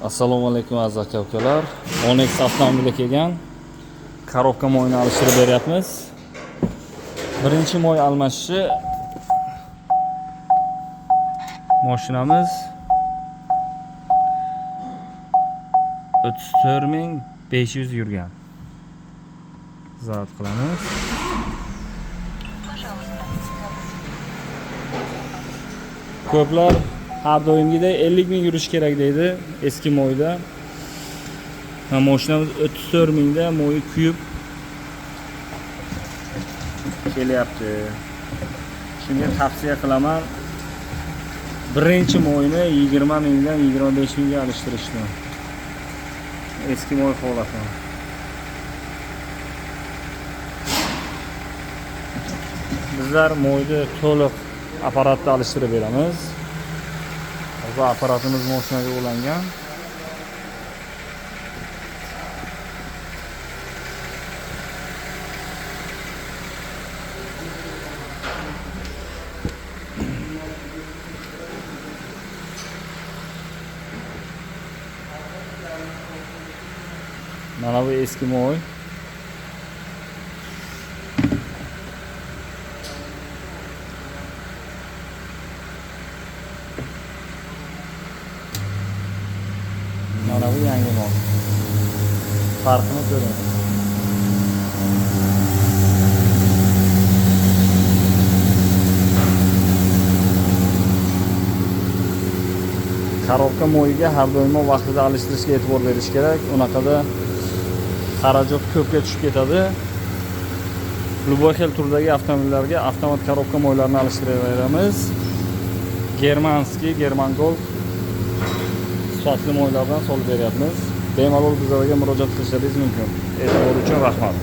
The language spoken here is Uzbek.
Assalomu alaykum aziz aka ukalar. Onix avtomobili kelgan. Korobka moyini alishtirib beryapmiz. Birinchi moy almashishi mashinamiz 34 500 yurgan. Zaryad qilamiz. Ko'plar har doimgidek 50 ming yurish kerak deydi eski moyda. Ha, mashinamiz 34 mingda moyi kuyib kelyapti. Shunga tavsiya qilaman. Birinchi moyni 20 mingdan 25 mingga alishtirishni. Eski moy holati. Bizlar moyni to'liq apparatda alishtirib beramiz. Hozir apparatimiz mashinaga ulangan. Mana bu eski moy. Mana bu yangi moy. Farqini ko'ring. Korobka moyiga har doimo vaqtida alishtirishga e'tibor berish kerak. Unaqada xarajat ko'pga tushib ketadi. Любой xil turdagi avtomobillarga avtomat korobka moylarini alishtiraveramiz. Германский, German Gold sifatli moylardan solib beryapmiz. Bemalol bizlarga murojaat qilishlaringiz mumkin. E'tibor uchun rahmat.